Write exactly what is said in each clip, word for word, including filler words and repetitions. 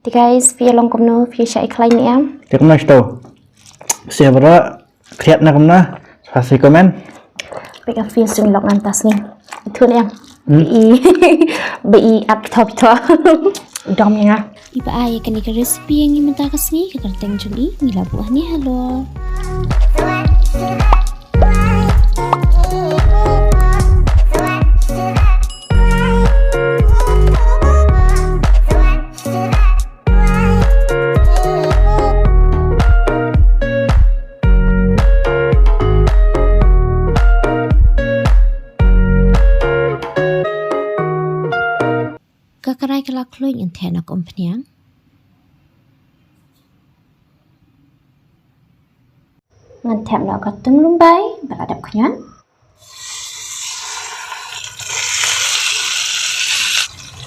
Te guys, phi long kumno, phi shah ïa khlaiñ ne em? Te kumno shto? Sngewbha, khriat na kumno? Sa shu comment. Phi ka phi sngewlong ngan ta sngi. Thun em. Hmm. Ba i, ba i ap tho tho. Dom ïa nga. Iba ai kane ka recipe ïa ngi mynta ka sngi, ka kyrteng jong i ngi la buh hangne halor. Ka karai ka la khluit, ngan thep noh ka umphniang. Ngan thep noh ka tungrymbai ba la dep khñiot.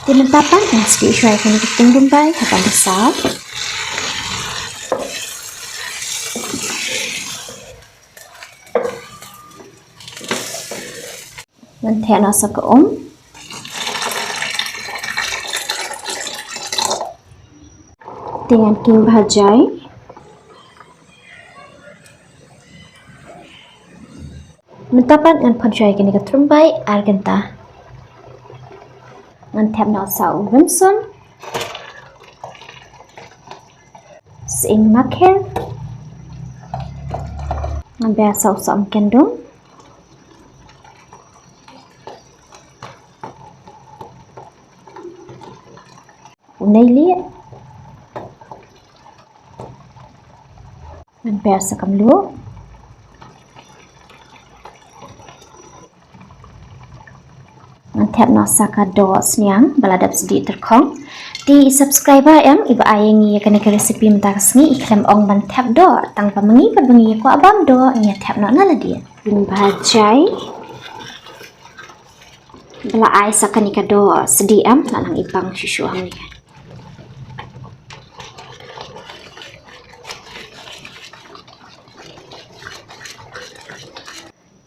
Te mynta pat ngan sdieh shuwa ïa kane ka tungrymbai ha ka bynta saw. Ngan thep noh sa ka um. Te ngan khing bha jai. Mynta pat ngan pynshoi kane ka tyrymbai ar kynta. Ngan thep noh sa u rynsun. Sa ïing makhir. Ngan bha sa u sohmynken dung. U nei lieh. Ngan bha sa ka mluh. Ngan thep noh sa ka doh sniang ba la dep sdieh tyrkhong. Te i subscriber em, iba ai ïa ngi ïa kane ka recipe mynta ka sngi, i khlem ong ban thep doh, tang ba ma ngi pat ba ngi ïa kwah bam doh, ngi ïa thep noh na lade. Pynbha jai. Ba la ai sa kane ka doh sdieh em, la nang i pang shuh shuh hangne.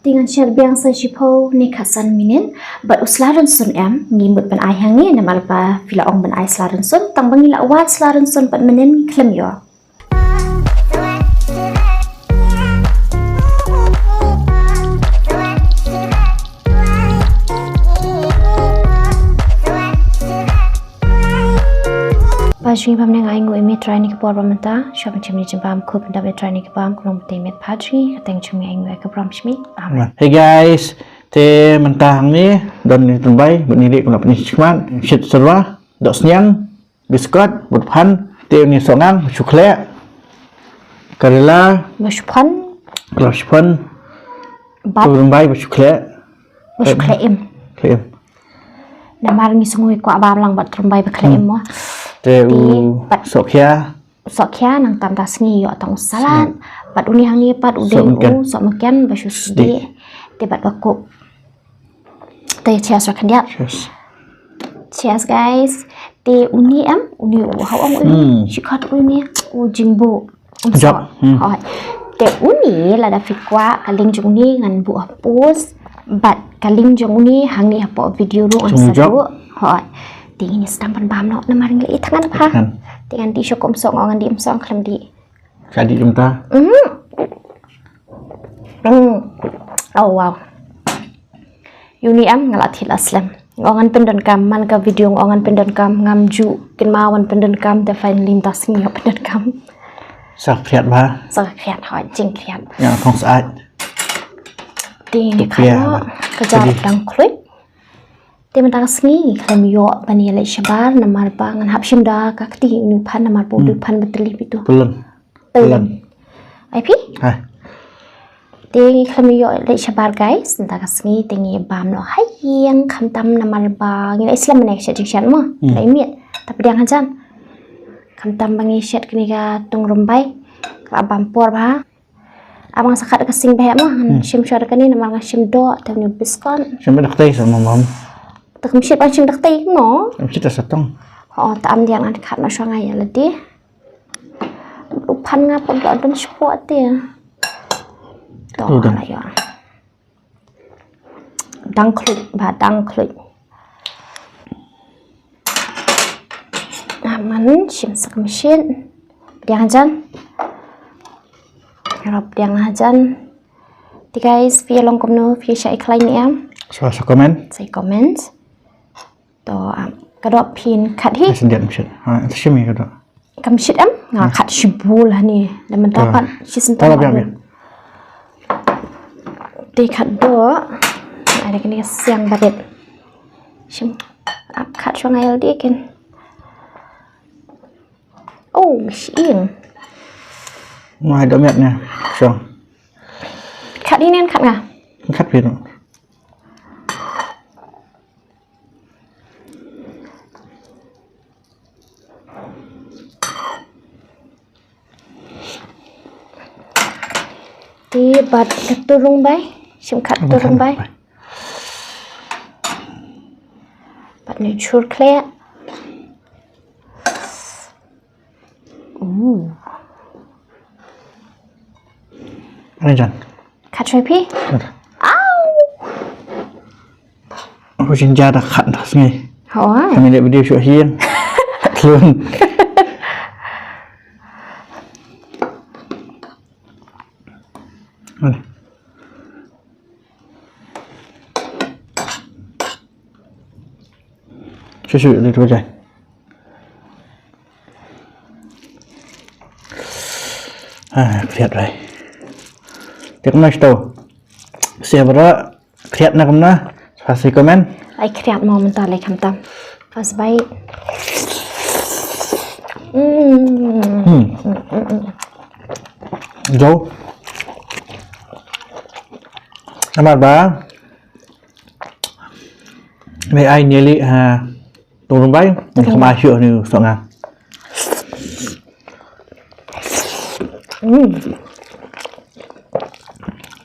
Te ngan shet biang sa shiphew ne khatsan minit, bad u sla rynsun em, ngi mut ban ai hangne, namar ba phi la ong ban ai sla rynsun, tang ba ngi la wad sla rynsun bad mynnin ngi khlem ïoh. Pha jong ngi bam ne nga ainguh ïa me Trai ne ka por ba mynta, sha ban chim ne jingbam khublei ïa Trai ne ka bam, khnang ba te met pha jong ngi, ka kyrteng jong me ainguh ïa ka bram shmi. Amen. Hey guys, te mynta hangne don ne tyrymbai, bad ne ri kumno pynshit khmat, shit serwa, doh sniang, biskot, bad phan, te ne sohngang, shu khleh, karela, ba shu phan, karela shu phan, bad tyrymbai ba shu khleh, ba shu khleh im. Khleh im. Namar ngi sngew kwah bam lang bad tyrymbai ba khleh im mo. Te u sohkhia. Sohkhia nang tam ta sngi ïoh tang u salad. Bad une hangne pat u dei u sohmynken ba shu sdieh. Te bad ba kuk. Te cheers ruh khyndiat. Cheers. Cheers guys. Te une em, une u ha ong une. Shikhot une u jingbuh. Jop. Hooid. Te une lada phi kwah ka link jong une ngan buh ha post. Bad ka link jong une hangne hapoh video ruh ngan sa buh. Hooid. Te ngin sdang ban bam noh namar ngi la i thngan bha. Te ngan dih shuh kum song, ngan dih kum song khlem dih. Ka dih kumta. Oh wow. Une em nga la thied la slem. Nga ong ngan pyndonkam man ka video nga ong ngan pyndonkam ngam ju kynmaw ban pyndonkam te finally mynta sngi nga pyndonkam. Sa khriat bha. Sa khriat hooid jingkhriat. Nga thong sait. Te ka jar dang khluit. Te mynta ka sngi khlem ïoh ban ïaleit shabar namar ba ngan hap shim da ka kti une u phan namar ba u dei u phan ba tylli phi tu. Pylon. Pylon. Ai phi? Ha. Te ngi khlem ïoh leit shabar guys, mynta ka sngi te ngi bam noh ha ïing khamtam namar ba ngi la slem ne shet jingshet mo. La i miet. Te pdiang hajan. Khamtam ba ngi shet kane ka tungrymbai. Ka la bam por bha. Abang sa khat ka sing bha mo, ngan shim shuwa da kane namar nga shim doh te une biskot. Shim da kti sa mo mam. Te kam shim ban shim da kti mo. Kam shim da sa tong. Ho, te am dia ngan khat noh shuwa nga ïa lade. U phan nga pom da don shapoh te. To la ïa. Dang khluit, ba dang khluit. Ah, man Hmm, shim sa ka mynsiem. Pdiang hajan. Rap pdiang hajan. Te guys, phi long kumno, phi shah ïa khlaiñ ne em? Sa sa comment. Sa comment. To, um, ka doh phin khat hi. Sa diat mynsiem. Ha, shim ïa ka doh. Kam shit em? Nga khat shibul hani. Da mynta pat shi sentang. Tara biang biang. Te khat doh. Ada kini siang barit. Shim ap khat shong ail di kin. Oh, shing. Mai doh miat nya. Shong. Khat ini khat nga. Khat phi. Te bad ka turung bai, shim khat turung bai. Bad ni chur khleh. Ooh. Ani jan. Khat shoi phi? Khat. Au! Aku jinjar dah khat dah sngi. Hawa. Kami lihat video syuk hin. Khat lun. Mana? Susu dia tu je. Ah, kriat rai. Tiak mas tu. Siapa dah kriat nak kemana? Pasi komen. Ai kriat mau mentah lai khamtam. Pas baik. Hmm. Hmm. Jauh. Amat ba. Mei ai nearly ha. Tong rung bai. Tong rung bai. Kama shu ni so nga. Hmm.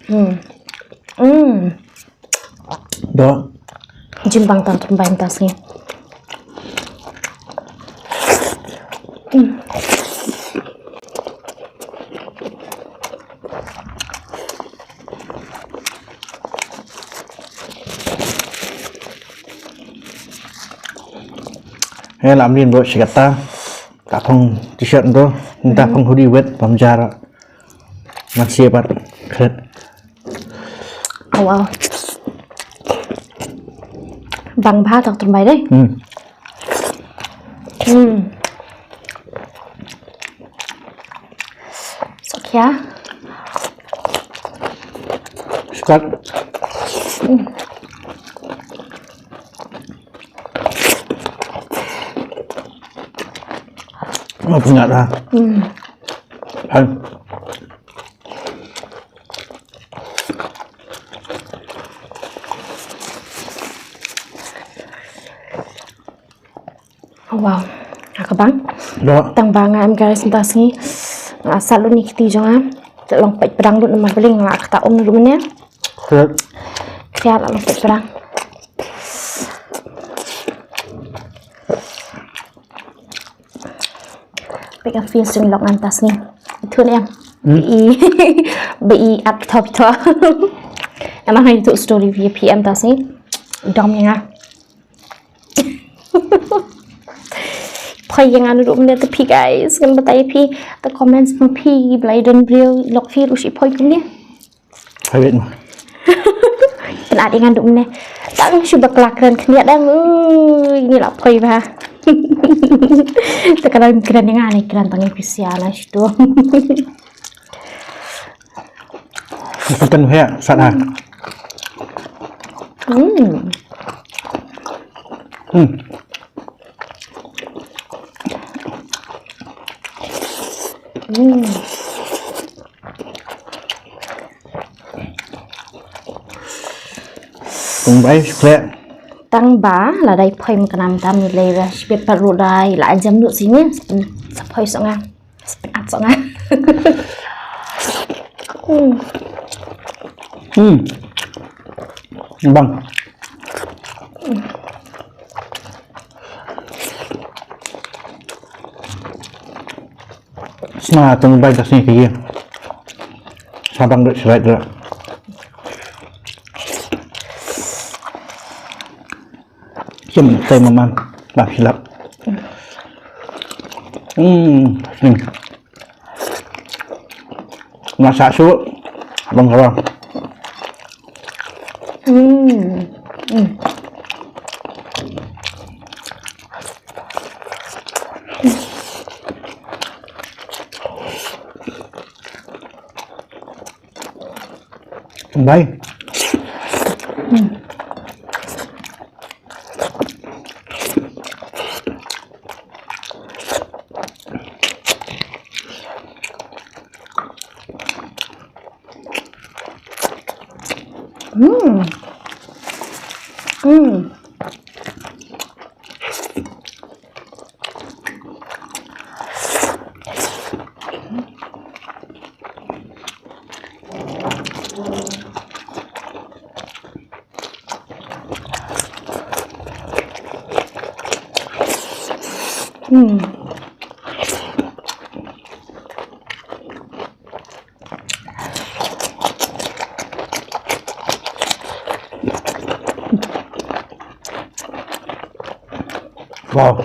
Hmm. Hmm. Doh. Jin bang tan tong rung bai tas ni. Hmm. He lam lin bro shikata. Ka phong t-shirt bro. Nda phong hoodie wet pam jara. Masih pat kret. Oh, wow. Bang ba tak terbai deh. Hmm. Hmm. Sok ya. Skat. Mau punya dah. Hmm. Hai. Wow. Aka bang. Dah. Tang bang am guys ntas ni. Asal ni kiti jonga. Long pek pedang dut nama beling la kata om dut menya. Kriat. Kriat la long pek pedang. Pek am feel sing long antas ni. Itu ni am. Hmm. Be i be i at top top. Ama hai tu story V P M tas ni. Dom yang ah. Poi yang anu dum ne te phi guys kan batai phi te comments phi blai don brio lok phi rushi poi kum ne. Poi bet ma. Kan ada yang anu dum ne tang shu bakla kren khniat dang. Ui ni la poi ba. Te kalau kren yang ane kren tang phi sia na situ. Patan heh sat ha. Hmm. Hmm. Hmm. Kung bai sukle. Tang ba la dai phai mknam tam ni lei ba sibet pat ru dai la ajam duk sini. Sa phai song ah. Spin at song ah. Hmm. Hmm. Bang. Sna tong bai ta sini kaya. Sabang dek serai dek. Kim tai mamam. Bang silap. Hmm, sini. Masak sup. Abang kawang. Hmm. Hmm. Bye. Hmm. Hmm. Hmm. Hmm. Wow.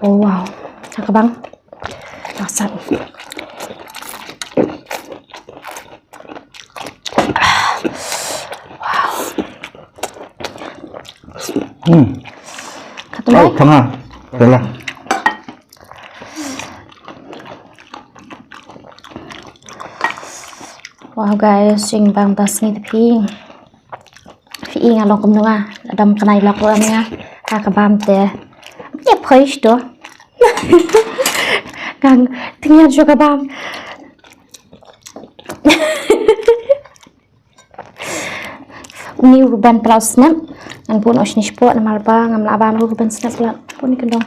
Oh, wow. Ha ka bang. Masak. Wow. Hmm. Katulai. Oh, tengah. Yalah. Wow, guys, sing bang tas ni tapi. Phi i nga long kumno nga, dam khnai lok ruh nga, ha ka bam te. Ïa phoish to. Ngan tyngia shuh ka bam. Uni u ruban pynlait snep, ngan bun osh ni shpoh namar ba ngam lah bam u ruban snep la. Bun ni kyndong.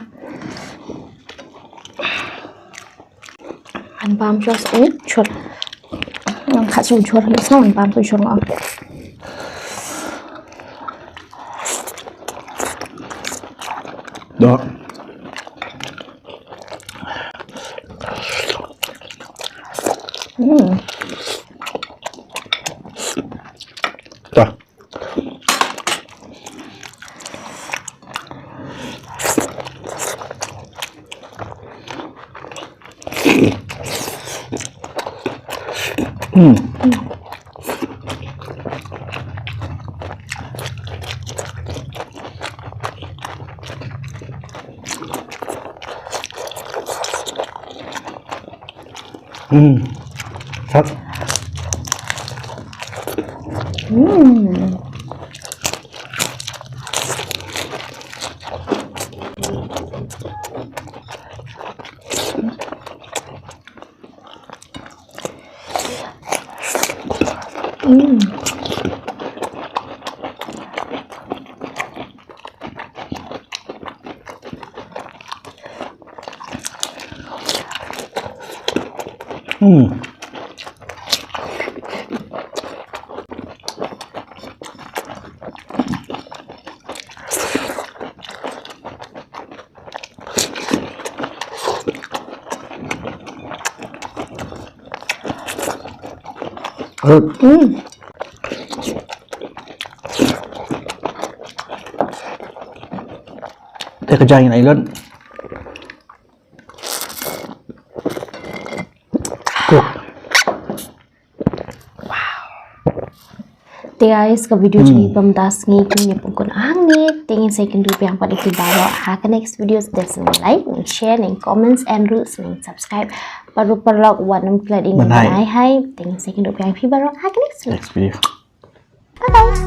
Ngan bam shuh sa u jhur. Ngan kha shuh u jhur, ngan bam shuh u jhur nga. Doh. Hmm. Tah. Hmm. Hmm. Sat. Hmm. Hmm. Hmm. Hmm. Te ka jaiñ na ilot. Cook. Wow. Te guys, ka video jong ngi bam das ngi kum ïa pungkun hangne. Te ngin sa ïakynduh biang pat ïa phi baroh ha ka next video. Te sngewbha like, share, comments and ruh subscribe. Baroh paralok wat nym klet ïa ngi ban ai hai. Te ngin sa ïakynduh biang ïa phi baroh ha ka next video. Next video. Bye bye.